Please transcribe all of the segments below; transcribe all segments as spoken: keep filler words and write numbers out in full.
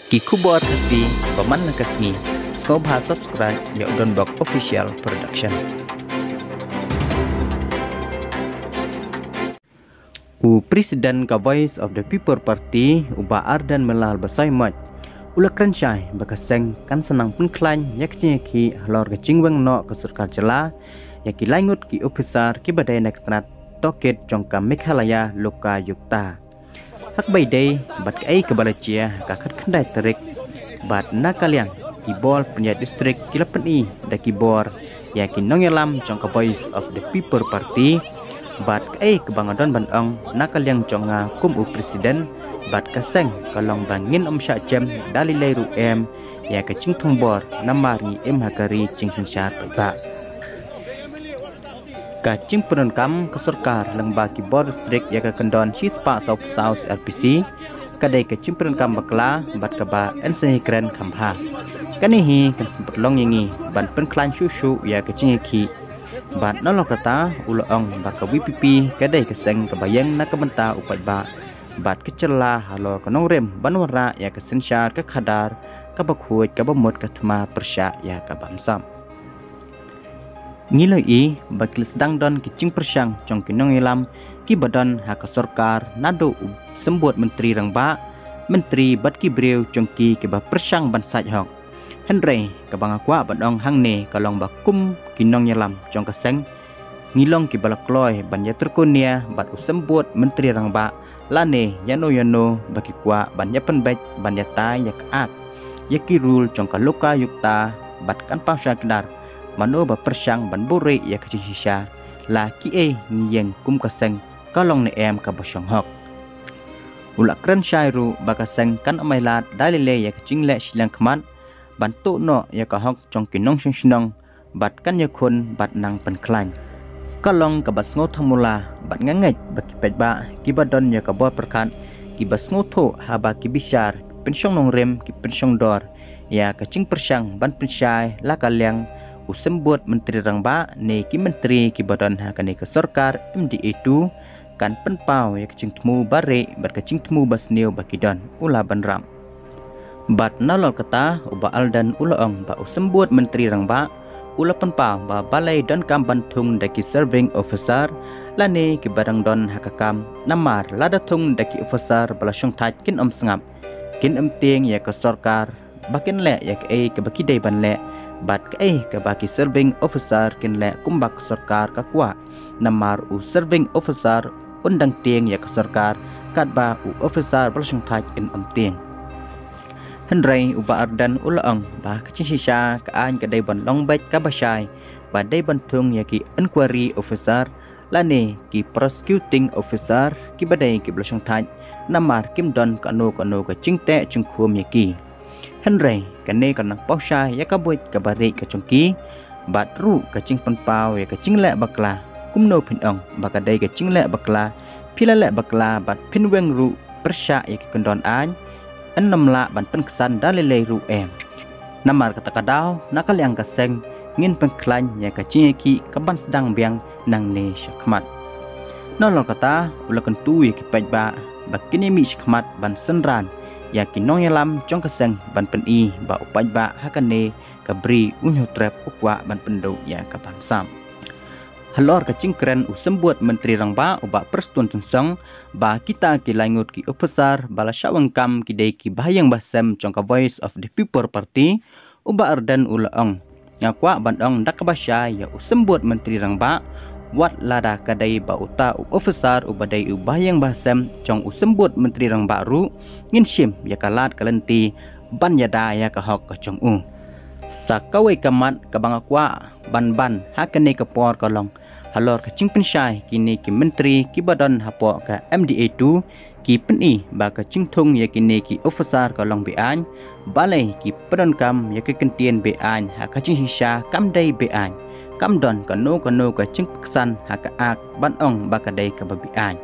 Ki khubor Khasi ba man la ka sngi, sngewbha subscribe ïa u Donbok Official Production. U President ka Voice of the People Party, u Bah Ardent Miller Basaiawmoit, u la kren shai ba ka seng kan sa nang pynkhlaiñ ïa ka jingïakhih halor ka jingweng noh ka sorkar jylla ïa ki laingut ki officer kiba dei na ka tnat tohkit jong ka Meghalaya Lokayukta. Ha kaba ïadei bad kaei kaba la jia ha ka khatkhyndai tarik, bad na ka liang ki bor pynïaid district ki la pyni da ki bor ïa ki nongïalam jong ka Voice of the People Party, bad kaei kaba nga don ban ong na ka liang jong nga kum u President, bad ka seng ka long ba ngin ym shah jem da lei lei ruh em ïa ka jingthung bor, namar ngi im ha ka ri jingsynshar paidbah. Ka jingpyndonkam ka sorkar lyngba ki bor district ïa ka kyndon shispah sawphew saw C R P C ka dei ka jingpyndonkam bakla bad kaba yn sa ïakren kham bha. Kane hi kan sa pynlong ïa ngi ban pynkhlaiñ shuh shuh ïa ka jingïakhih. Bad nalor kata u la ong ba ka V P P ka dei ka seng kaba ïeng na ka bynta u paidbah, bad ka jylla halor ka nongrim ban wanrah ïa ka synshar ka khadar kaba khuid kaba mut ka thma pyrshah ïa ka bamsap. Ngi la ïohi ba ki la sdang don ki jingpyrshang jong ki nongïalam kiba don ha ka sorkar naduh u symbud Myntri Rangbah, Myntri bad ki briew jong ki kiba pyrshang ban sait hok. Hynrei kaba nga kwah ban ong hangne ka long ba kum ki nongïalam jong ka seng, ngi long kiba la kloi ban ïatyrkhu nia bad u symbud Myntri Rangbah lane ïano ïano ba ki kwah ban ïapynbeit ban ïatai ïa ka Act, ïa ki rule jong ka Lokayukta, bad kan paw shai kdar mano ba pyrshang ban buhrieh ïa ka jingshisha, la kiei ngi ïeng kum ka seng ka long ne em kaba shong hok. U la kren shai ruh ba ka seng kan ym ailad da lei lei ïa ka jingleh shiliang khmat ban tuh noh ïa ka hok jong ki nongshong shnong, bad kan ïakhun bad nang pynkhlaiñ. Ka long kaba sngewthuh mula bad nga ngeit ba ki paidbah kiba don ïa ka bor pyrkhat kiba sngewthuh haba ki bishar, ki pynshong nongrim, ki pynshong dor ïa ka jingpyrshang ban pynshai la ka liang u symbud Myntri Rangbah ne ki myntri kiba don ha kane ka sorkar M D A two, kan pynpaw ïa ka jingthmu ba rieh bad ka jingthmu ba sniew ba ki don, u la bynrap. Bad nalor kata u Bah Ardent u la ong ba u symbud Myntri Rangbah u la pynpaw ba balei donkam ban thung da ki serving officer lane kiba dang don ha ka kam, namar lada thung da ki officer ba la shongthait kin ym sngap, kin ym tieng ïa ka sorkar ba kin leh ïa kaei kaba ki dei ban leh, bad kaei kaba ki serving officer kin leh kumba ka sorkar ka kwah. Namar u serving officer un dang tieng ïa ka sorkar, katba u officer ba la shongthait un ym tieng. Hynrei u Bah Ardent u la ong ba ka jingshisha ka aiñ ka dei ban long beit kaba shai, ba dei ban thung ïa ki inquiry officer lane ki prosecuting officer kiba dei kiba la shongthait, namar kim don kano kano ka jingteh jingkhum ïa ki. Hynrei kane ka nang paw shai ïa ka buit kaba rieh ka jong ki, bad ruh ka jingpynpaw ïa ka jingleh bakla. Kumno phin ong ba ka dei ka jingleh bakla, phi la leh bakla bad phin weng ruh pyrshah ïa ki kyndon aiñ, yn ym lah ban pynksan da lei lei ruh em. Namar kata ka daw na ka liang ka seng ngin pynkhlaiñ ïa ka jingïakhih kaban sdang biang nangne shakhmat. Nalor kata u la kyntu ïa ki paidbah ba kin ïa mih shakhmat ban synran ïa ki nongïalam jong ka seng ban pyni ba u paidbah ha kane ka bri u Hynñiewtrep u kwah ban pynduh ïa ka bamsap. Halor ka jingkren u symbud Myntri Rangbah u Bah Prestone Tynsong ba kita ki laingut ki officer ba la shah weng kam ki dei ki bahaïing bahasem jong ka Voice of the People Party, u Bah Ardent u la ong, nga kwah ban ong da kaba shai ïa u symbud Myntri Rangbah, wat lada ka dei ba uta u officer uba dei u bahaïing bahasem jong u symbud Myntri Rangbah ruh, ngin shim ïa ka lad ka lynti ban ïada ïa ka hok ka jong u. Sa kawei ka mat kaba nga kwah ban ban ha kane ka por ka long halor ka jingpynshai kine ki myntri kiba don hapoh ka M D A two, ki pyni ba ka jingthung ïa kine ki officer ka long beaiñ, balei ki pyndonkam ïa ka kyntien beaiñ ha ka jingshisha kam dei beaiñ, kam don kano kano ka jingpynksan ha ka Act ban ong ba ka dei kaba beaiñ.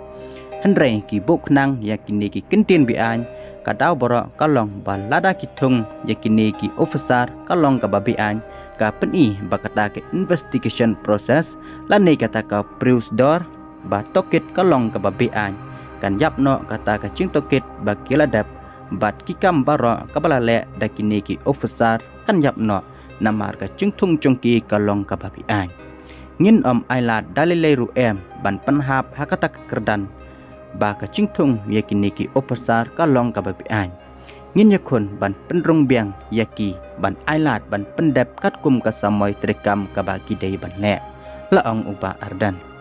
Hynrei ki buh khnang ïa kine ki kyntien beaiñ, ka daw baroh ka long ba lada ki thung ïa kine ki officer ka long kaba beaiñ, ka pyni ba kata ka investigation process lane kata ka procedure ba tohkit ka long kaba beaiñ, kan ïap noh kata ka jingtohkit ba ki la dep bad ki kam baroh kaba la leh da kine ki officer kan ïap noh, namar ka jingthung jong ki ka long kaba beaiñ. Ngin ym ailad da lei lei ruh em ban pynhap ha kata ka kyrdan ba ka jingthung ïa kine ki officer ka long kaba beaiñ. Ngin ïakhun ban pynrung biang ïa ki ban ailad ban pyndep katkum ka samoi treikam kaba ki dei ban leh, la ong u Bah Ardent.